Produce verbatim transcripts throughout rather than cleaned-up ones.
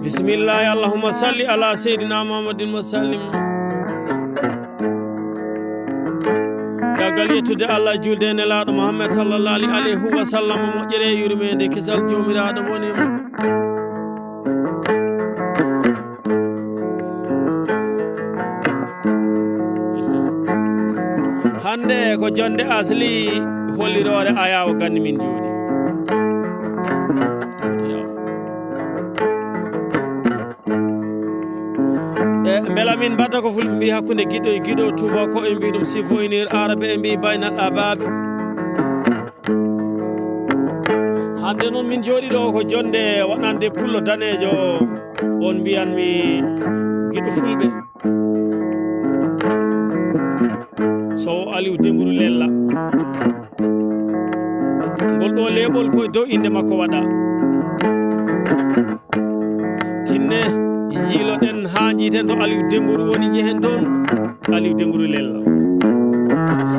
Bisimillahi, allahumma salli ala seydina muhammadin wa sallim. Caggal yettude Allah, julde e nelaaɗo Muhammad sallallahu alayhi wa sallam, moƴƴere e yurmeende kesal Joomiraaɗo woni mo. Hannde ko jonnde asli holliroore ayaawo ganni min jooɗi. E mbela min mbaɗa ko fulɓe mbi hakkunde giɗo e giɗo, tubaako e mbi ɗum sifoynir, arabe e mbi baynal ababe. Hannde noon min jooɗi ɗo ko jonnde waɗande pullo daneejo, on mbiyanmi giɗo fulɓe. Sow Aliou Dembourou Lella. Ngol ɗo leeɓol koye dow innde makko waɗa. Tinne, njiiloɗen haa njiiten to Aliou Dembourou woni, njehen toon. Aliou Dembourou Lella.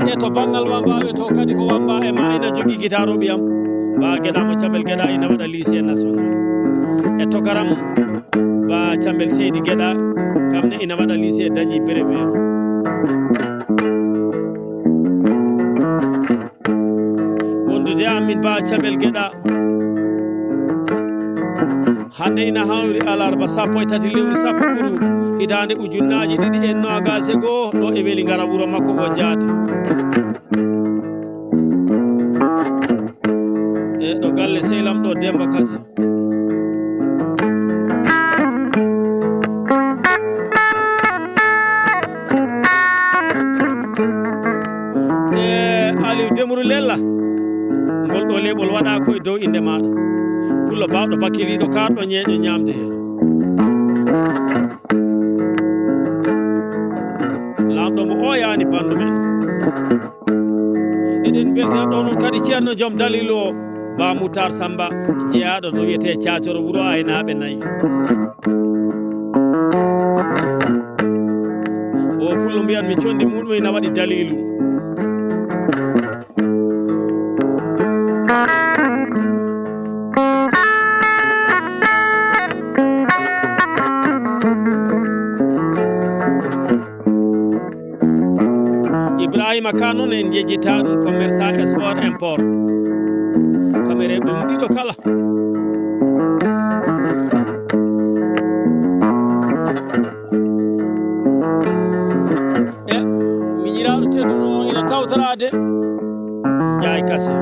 E to banngal wamba, e to kadi ko wamba e ma ina jogii gitaar o ɓiyam. Ba Geɗa mo Cabel Geɗa ina waɗa lycée national. E to garam, ba Cambel Seydi Geɗa, kam ne ina waɗa lycée, dañi brevet. Wondude amin ba Cambel Geɗa. Hannde ina hawri alarba sappo e tati lewru sappo ɓuru hitaande ujunnaaji ɗiɗi e noogaas e goo, ɗo e Weli Ngara, wuro makko ngo jaati. E ɗo galle sehlam ɗo Demba Kase. E Aliou Dembourou Lella, ngol ɗo leeɓol waɗa koye dow innde maaɗa. Pullo baawɗo bakkiliiɗo kaarɗo ñeeño ñaamde heen. Laamɗo mo o yaani banndum en. Eɗen mbeltina ɗo noon kadi Ceerno Joom Dalilu o, Ba Moutar Samba, jeyaaɗo to wiyetee Caacoro, wuro aynaaɓe nayi. O pullo mbiyanmi conndi muɗum ina waɗi Dalilu. Ibrahima Ka noon en njejjita ɗum, commerçant export import. Kamere ɓe ɗiɗo kala. E miñiraaɗo tedduno ina tawtoraade. Njaay Kase.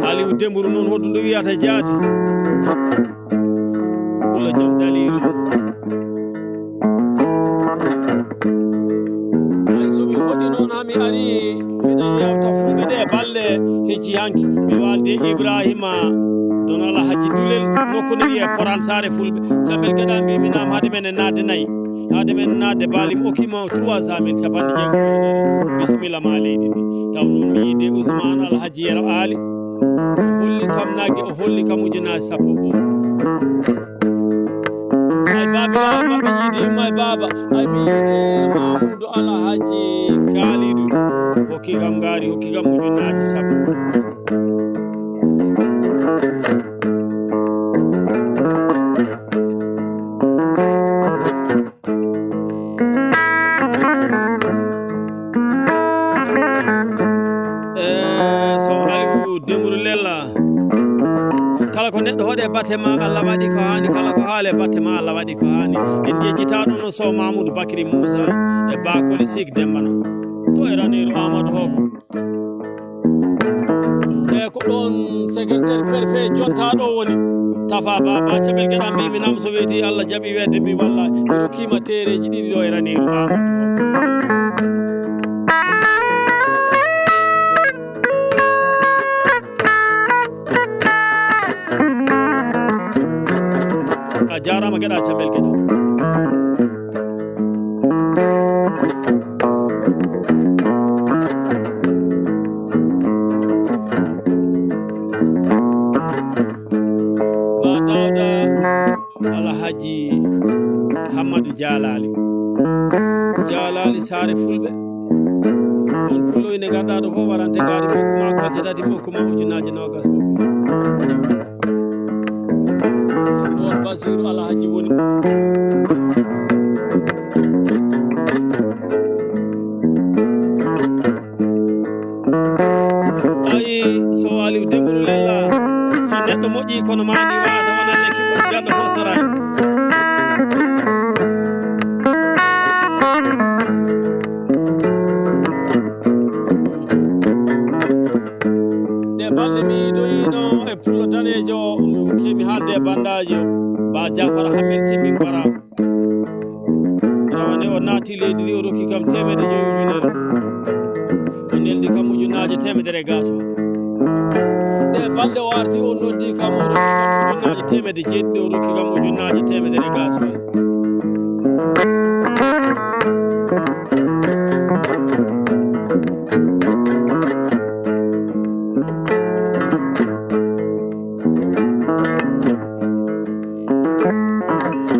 Aliou Dembourou noon, hoɗum ndu wiyata jaati. Pullo Joom Dalilu. Ay, so mi hoɗi noon, haa mi ari, miɗen yewta fulɓe ɗe balɗe hecci hanki. Mi waaldi e Ibrahima Dono Alhaji Dulel, nokku no wiyee Poran Saare Fulɓe. Cambel Geɗa mbi mi naam, haade men e naatde nayi. Haade men naatde baali, mi okkiima trois cent mille, capanɗe jeegom. Bisimilla ma leydi ndi. Taw noon mi yiide Ousmane Alhaji Yero Aali. O holli kam nagge, o holli kam ujunaaji sappo e goo. Ay, baabiraaɓe maɓɓe njiidi yumma e baaba. Ay, mi yiide Mamoudou Alhaji Kalidou. Hokki kam ngaari, hokki kam ujunaaji sappo. Eh, so Aliou Dembourou Lella. Kala ko neɗɗo hoɗe batte ma, Allah waɗi ko haani. Kala ko haale batte ma, Allah waɗi ko haani. En njejjitaɗo no Sow Mamoudou Bakri Moussa e Bakoli Sik Demba no. To e Raneeru Amadou Hogo. E ko ɗoon secrétaire préfet jontaɗo woni. Tafa Baba Cabel Geɗa mbi mi nam so weeti Allah jaɓi weede mbi walla. Mi rokkiima teereeji ɗiɗi ɗo e Raneeru Amadou Hogo. A jaaraama Geɗa Cabel Geɗa. Ba Dawda Alhaji Hammadu Jalaali. Jaalali saare fulɓe. On pullo ine ngarɗa ɗo fof warante ngaari ɓokku ma golte tati ɓokku ma ujunnaji nogas ɓokku. Ɗon Basiru Alhaji woni. Ayi, so Aliou Dembourou Lella, so neɗɗo moƴƴi kono ma ni wata wona lekki ɓuri garɗo fof sarani. Ɗe balɗe mi doyino e pullo danejo, kemi haalde e bandajo, ba Jafar Hamel Simbin Bara. Rawane o naati leydi ndi, o rokki kam teemedde joyi ujunere. O neldi kam ujunnaaje teemedere e gasoil. Ɗe balɗe o arti, o noddi kam, o rokki kam ujunnaaje teemedde jeeɗiɗi, o rokki kam ujunnaaje teemedere e gasoil.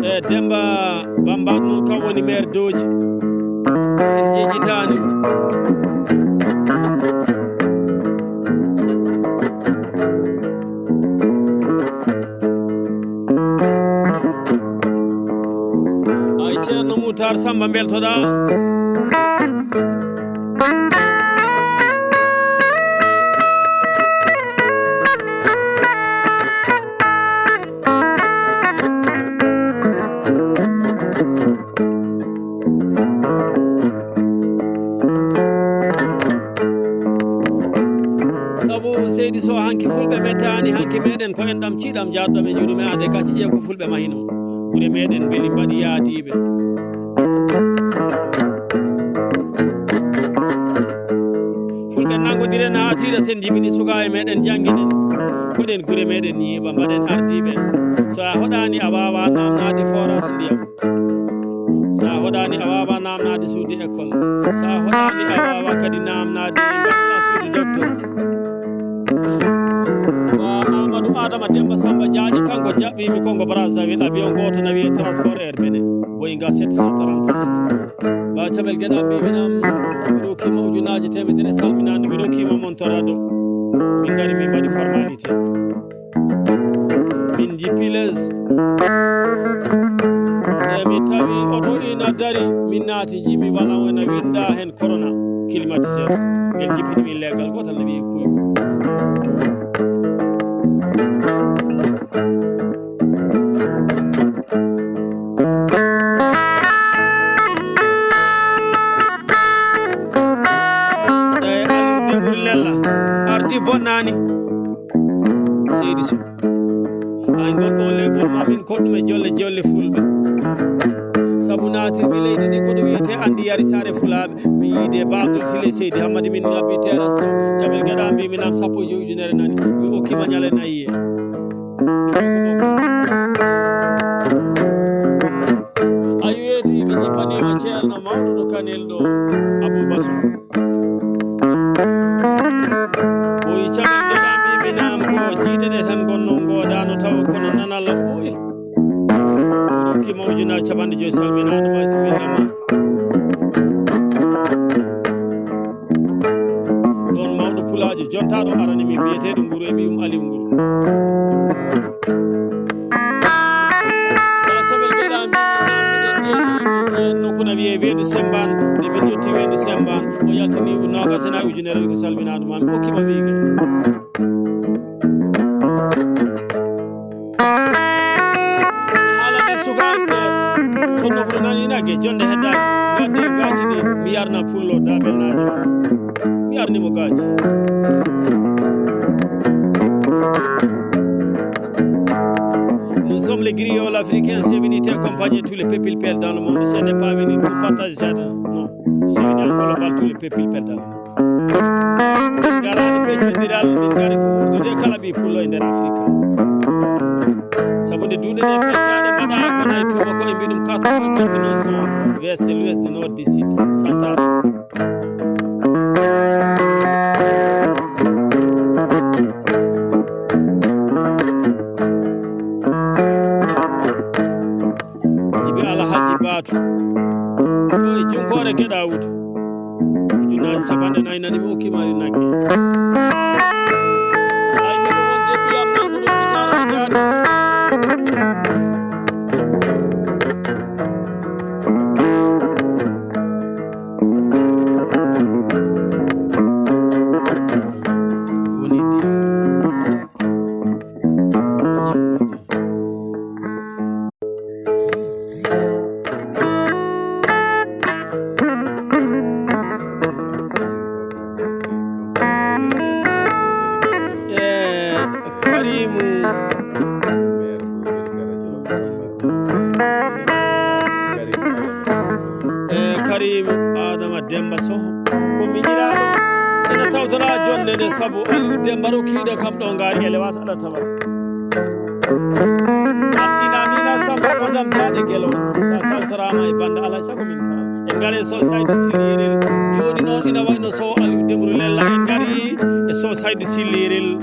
E Demba Bamba noon kam woni maire Dooji. En njejjitaani mo. Ay Ceerno Moutar Samba, mbeltoɗaa? Sabu seydi Sow, hanki fulɓe mettaani, hanki meɗen ko enɗam ciiɗam jaaduɗam e juuɗe men, ade gacce ƴeew ko fulɓe mahino. Gure meɗen mbeli mbaɗi yaadiiɓe. Fulɓe nanngodire naatiiɗo sen jibini sukaaɓe meɗen jannginen. Koɗen gure meɗen ñiiɓa mbaɗen ardiiɓe. So a hoɗaani a waawaa naamnaade forage ndiyam. So a hoɗaani a waawaa naamnaade suudu école. So a hoɗaani a waawaa kadi naamnaade mbaɗa suudu docteur. Ba Amadou Adama Demba Samba Diagne, kanko jaɓɓiimi Congo Brazzaville, avion gooto nawi e transport Air Benin, Boeing sept cent trente-sept. Ba Cabel Geɗa mbiymi nam, mi rokkima ujunnaaje teemedere salminaande, mi rokkima mon to rado. Min ngari min mbaɗi formalité. Min jippi les. E mi tawi oto ina dari, min naati, jimi wala ina winda hen corona, climatiseur. Ngel jippini min leggal gotal ne wi'i kuy. Eyi, Aliou Dembourou Lella ardi bonnani. Seydi Sow. Ay, ngol ɗo leɓol ma min koɗɗum e jolle, jolle fulɓe. Sabu naatirmi leydi ndi ko ɗum wiyete andi yari saare fulaaɓe. Mi yiide Ba Abdoul Sile Seydi Hammadi min ngabbi terrasse ɗo. Cabel Geɗa mbi mi nam sappo e joyi ujunere nani. Mi okkima ñale nayi e. Ay, weeti mi jippanima ceerno mawɗo ɗo Kanel ɗo, Abou Bassou. O yi caɓe joɗa mbiɓe nam ko jiiɗe ɗe tan gonno ngoodano taw kono nanal o ɓooyi. Rokki mawjuna capanɗe joyi salminaɗo ma simillama. Ɗon mawɗo pulaajo jontaɗo arani mi biyeteɗo Nguru e ɓiyum Aliou Nguru. Kala cabel geɗa mbimi nam miɗen jeeyi hen nokku na wiye Weendu Sembaan, nde min jotti Weendu Sembaan, o yaltini nogas e nayi ujunere wi ko salminaɗo ma mi okkima wiige. Haalani sukaaɓe sonno fuɗo nan inage jonde heddaji, gadde gaaci ɗi mi yarna pullo dabel najo. Mi arnimo gaaji. Nous sommes les griots, l'Africain, c'est venu t'accompagner tous les peuple pèle dans le monde. Ce n'est pas venu pour partager ça, non. C'est venu en global tous les peuple pèle dans le monde. Min ngaraani peccondiral, min ngari ko wuurdude kala ɓii pullo e nder Afrika. Sabu nde duuɗe ɗe peccaaɗe mbaɗaa ko nayi tuuba ko e mbiɗum quatre-vingt-quatre non son, west, l'ouest, nord, du sud, central. Jibi Alhaji Baatu. To e junkoore geɗa wuto. Ujunnaaji capanɗe nayi nani mi okkiima yo nagge. Ay, miɗo wonde ɓiyam nanguɗo gitaara e jaati. Woni dix. Eh, Karimu. Eh, Karim Adama Demba Soh, ko miñiraaɗo. Ina tawtora jonde nde sabu Aliou Demba rokkiiɗo kam ɗo ngaari Elewaas aɗa tawa. Arsinamina Samba ko damtaade gelo. Sa tawtoraama e bannda alay sago min kaa. En ngari e Sow Saydi Sillirel. Jooni noon ina wayno Sow Aliou Demru Lella. En ngari e Sow Saydi Sillirel.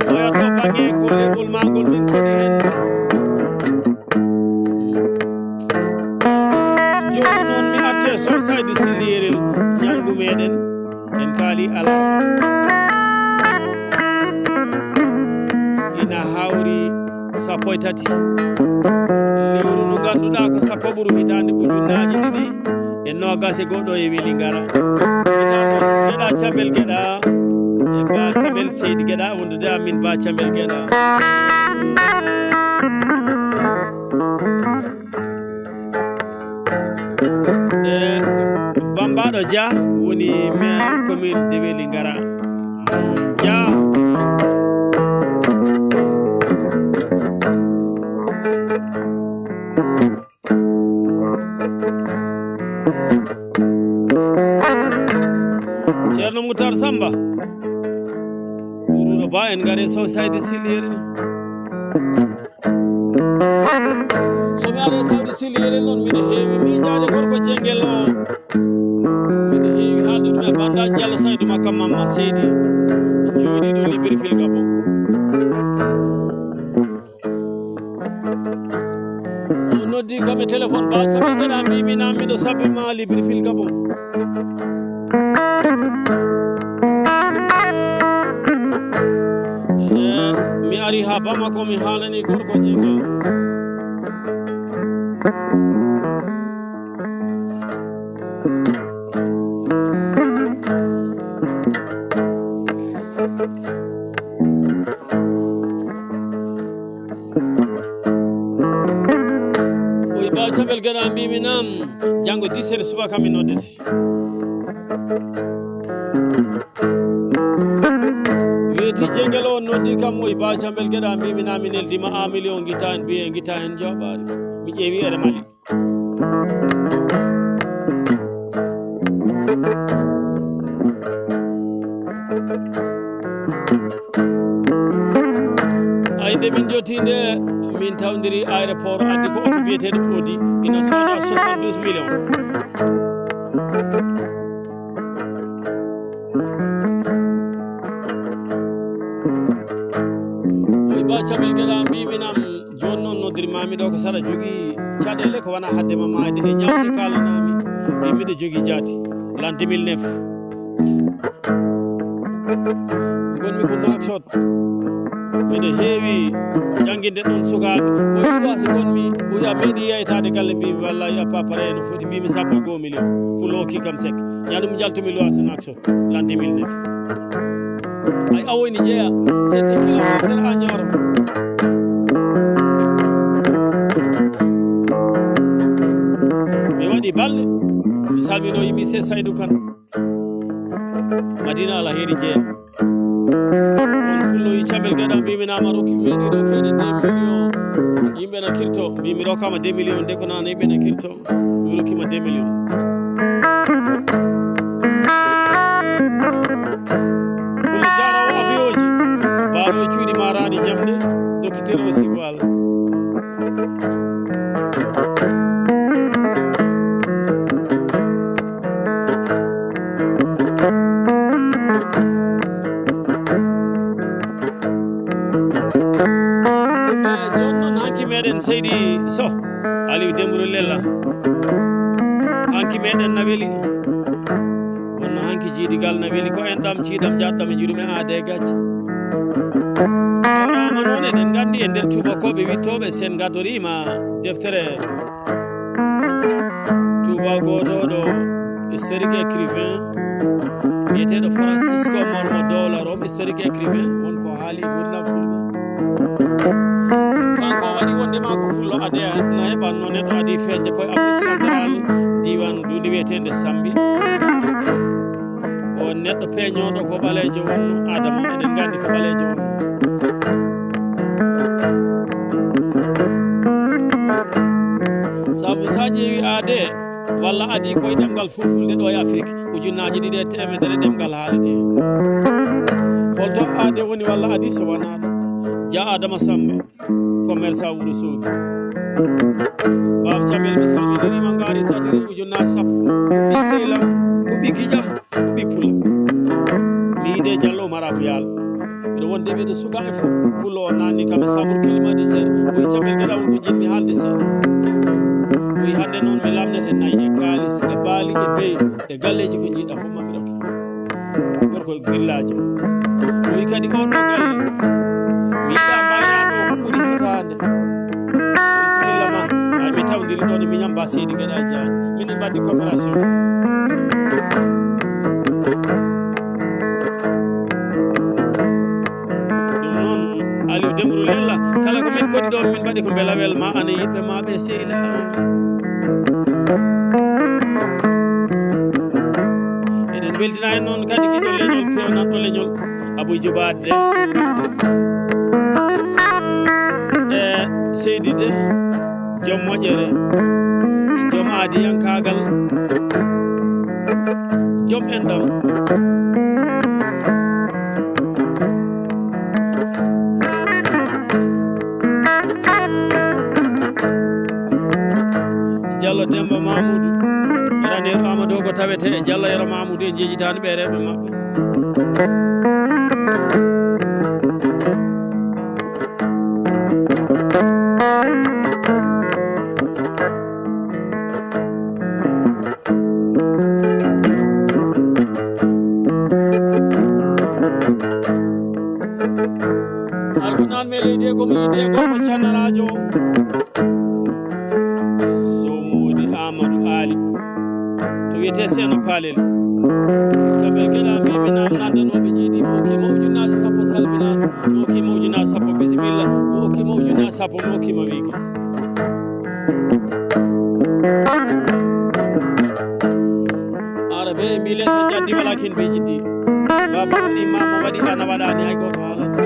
Oya to bannge ko leɓol maa ngol min koni heen. Jooni noon mi arti e Sow Saydi Sillirel. Ñalngu meɗen. En kaali alaa. Ina hawri sappo e tati. Lewru ndu ngannduɗaa ko sappo ɓuru hitaande ujunnaaji ɗiɗi e noogas e goɗɗo e Weli Ngara. Geɗa Cambel Geɗa e Ba Cambel Seydi Geɗa wondude amin Ba Cambel Geɗa. E Bambaɗo Dia woni maire commune de Weli Ngara. Dia. Ceerno Moutar Samba. Wuruɗo Ba en ngare Sow Saydi Silliyel. So mi ari Saydi Silliyel noon, miɗo heewi miijaade gorko Jengel o. Miɗo heewi haalde ɗum e bannda Jallo Saydu Makka Mamma Seydi. Jooɗiiɗo Libreville Gabon. O noddi kam e téléphone, Ba Cambel Geɗa, mbiimi naam, miɗo sabbi ma Libreville Gabon. Eh, mi ari ha Bamako, mi haalani gorko Jengel. O wi Ba Cambel Geɗa, mbiimi naam, janngo dix heures subaka mi noddete. Weeti Jengel o noddi kam, o wi Ba Cambel Geɗa, mbiimi naam, mi neldima un million, ngita en biye, ngita en jooɓaade. Mi ƴeewi ere Mali. Ay, nde min jottii nde, min tawdiri aéroport, addi ko oto biyeteeɗo Audi, ina sooda soixante-douze millions. O wi Ba Cambel Geɗa, mbiimi naam, jooni noon noddirmaami ɗo ko saɗa jogii caɗeele ko wona hadde ma maayde e ñawde kaalanami. Mbi miɗo jogii jaati. L'an deux mille neuf. Ngonmi ko Nouakchott. Miɗo heewi jannginde ɗoon sukaaɓe. Ko Ilias ngonmi, o wi a meeɗi yeytaade galle, mbimi wallahi a paparee no foti, mbimi sappo e goo million. Pour le hockey kam sec. Ñande mo njaltumi Ilias Nouakchott, l'an deux mille neuf. Ay awoy ni jeeya, sept kilomètres à Nioro. Mi waɗi balɗe, mi salmino yimmi se Saydou Kane. Madina Alheri jeeya. On pullo yi Cambel Geɗa, mbimi naam a rokki, meeɗi rokkeede deux millions. Yimɓe na kirto, mbimi rokkama deux millions, de ko nana yimɓe na kirto. Mi rokkima deux millions. Pullo jaarawo avion ji. Baaro e cuuɗi maaraaɗi jamɗe. Docteur aussi Wal. Eh, jooni noon hanki meɗen Seydi Soh, Aliou Dembourou Lella. Hanki meɗen na weli. Wonno hanki jiidigal na weli. Ko en ɗam ciiɗam jaɗɗam e jurume aade gacce. Awrama noon eɗen nganndi e nder tuubakooɓe wittooɓe, sen ngadoriima deftere tuuba gootoɗo, historique écrivain, biyeteeɗo Francisco Mormo Dowla Rom, historique écrivain, won ko haali e nguurndam Fulɓe. Kanko waɗi wonde ma ko pullo ade na heɓanno neɗɗo adi feeñde koye Afrique centrale, diiwaan ndundi wiyeteende Sambi. O neɗɗo peeñooɗo ko ɓaleejo wonno, Adama, eɗen nganndi ko ɓaleejo wonno. Sabu so a ƴeewi aade, walla adi koye ɗemngal fulfulde ɗo e Afrik, ujunnaaji ɗiɗi e teemedere ɗemngal haalete. Holto aade woni walla adi so wonaa ɗo? Ja Adama Samba, commerçant Wuro Soogi. Baaba Camel, mi salminiriima, ngaari tatiri ujunnaaji sappo. Ɓi sehil am, ko ɓi giƴam, ko ɓi pula. Mi yiide Jallo Umar Abu Yaal. Miɗo wonde ɓeɗo suka e fof. Pullo o naanni kam e chambre climatiseur. O wi Camel Geɗa, won ko jiɗmi haalde seeɗa. O wi hannde noon mi lamnete nayi e kaalis e baali e beyi e galleeji ko jiɗɗa fof ma mi rokke. Gorko girlaajo. O wi kadi oɗo galle. Mi yiɗa mbayaaɗo ko ɓuri hitaande. Bisimilla ma. Ay mi tawdiri ɗo ne miñam ba Seydi Geɗa Jaañ. Minen mbaɗi coopération. Ɗum noon, Aliou Dembourou Lella, kala ko min koɗi ɗo, min mbaɗi ko mbela welma, ana yiɗɓe ma ɓe sehila. Eɗen mbeltina en noon kadi giɗo leñol, pewnanɗo leñol, Abou Jobaade. E Seydi De. Joom moƴƴere, joom aadiyankaagal, joom enɗam. Jallo Demba Mamoudou, Raneeru Amadou ko tawete e Jallo Yero Mamoudou e jejitaani ɓe rewɓe maɓɓe. Ay ko naan me leydi e ko mi yiɗi e ko ko cannaraajo. So moodi Amadou Ali. To wiyetee Seeno Paalel. Camel Geɗa mbimi naam nandanooɓe jiidi mi okkiima ujunnaaji sappo salminaano. Mi okkiima ujunnaaji sappo bisimilla. Mi okkiima ujunnaaji sappo mi okkiima wiige. Ara be mbi lesa jaddi wala kin be jiddi. Baba waɗi mama waɗi ana waɗani hay goto haalata.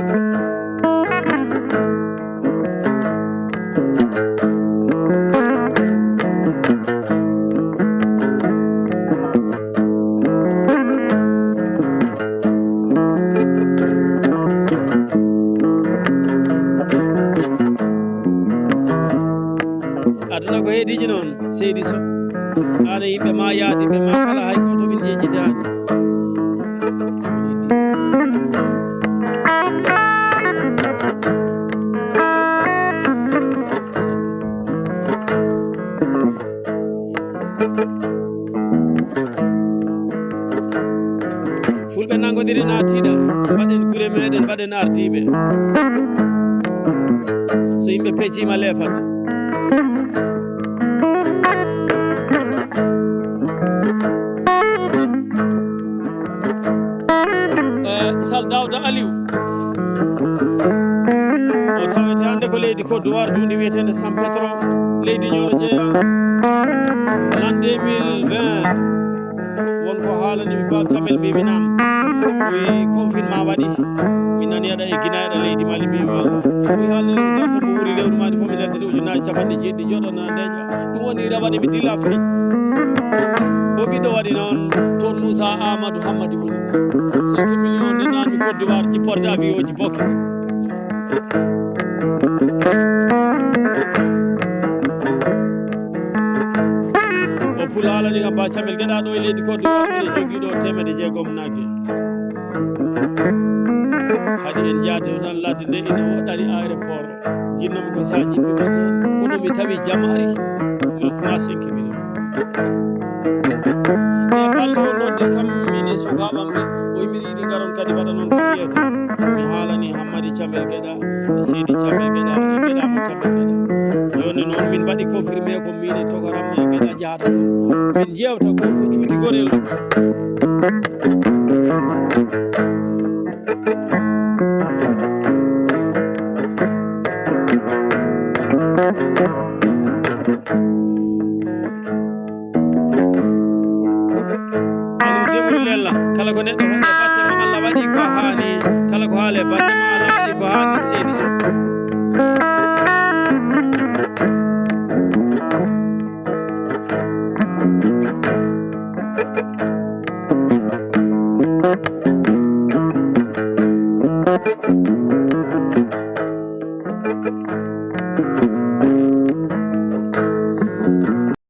Aduna ko heediji noon, seydi so ana yimɓe ma yaadi ɓe ma kala hay goto min jejjitaani. Fulɓe nanngodiri naatiiɗa, mbaɗen gure meɗen, mbaɗen ardiiɓe. So yimɓe pecciima leefat. Eh, Sal Dawda Aliou. O tawete hannde ko leydi Côte d'Ivoire, duundi wiyeteende San Petro, leydi Nioro jeeya. L'an deux mille vingt, won ko haalani mi Baba Camel mbimi naam. Wi confinement waɗi. Mi nani aɗa e Guinée, aɗa leydi Mali, mbimi walla. Wi haalde darto mo wuuri lewru maɗi fof mi nelde ujunnaaji capanɗe jeeɗiɗi joɗana ndeƴa. Ɗum woni rawane mi dilla fay. O ɓiɗɗo waɗi noon toon Moussa Amadou Hammadi woni. Cinq millions de nanmi Côte d'Ivoire jipporde avion ji boke. O pulaalani kam ba Camel Geɗa ɗo e leydi Côte d'Ivoire, mbiɗa jogii ɗo teemedde jeegom nagge. Haɗi en njaati tan ladde nde ina waɗani aéroport. Jinnoomi ko so a jippii ko toon, kono mi tawi jam ari, mi rokkuma cinq millions. Ko haa ɓamɓe, o wi mbiɗa yiɗi ngaron kadi mbaɗa noon ko mbiyete. Mi haalani Hammadi Cambel Geɗa, e Seydi Cambel Geɗa, e Geɗa mo Cambel Geɗa. Jooni noon min mbaɗi confirmé ko min e togaram e Geɗa njahata toon. Min njeewta ko, ko cuuti gorel. Aliou Dembourou Lella, kala ko neɗɗo wonde batte ma Allah waɗi ko haani, kala ko haale batte ma Allah waɗi ko haani, seydi Sow.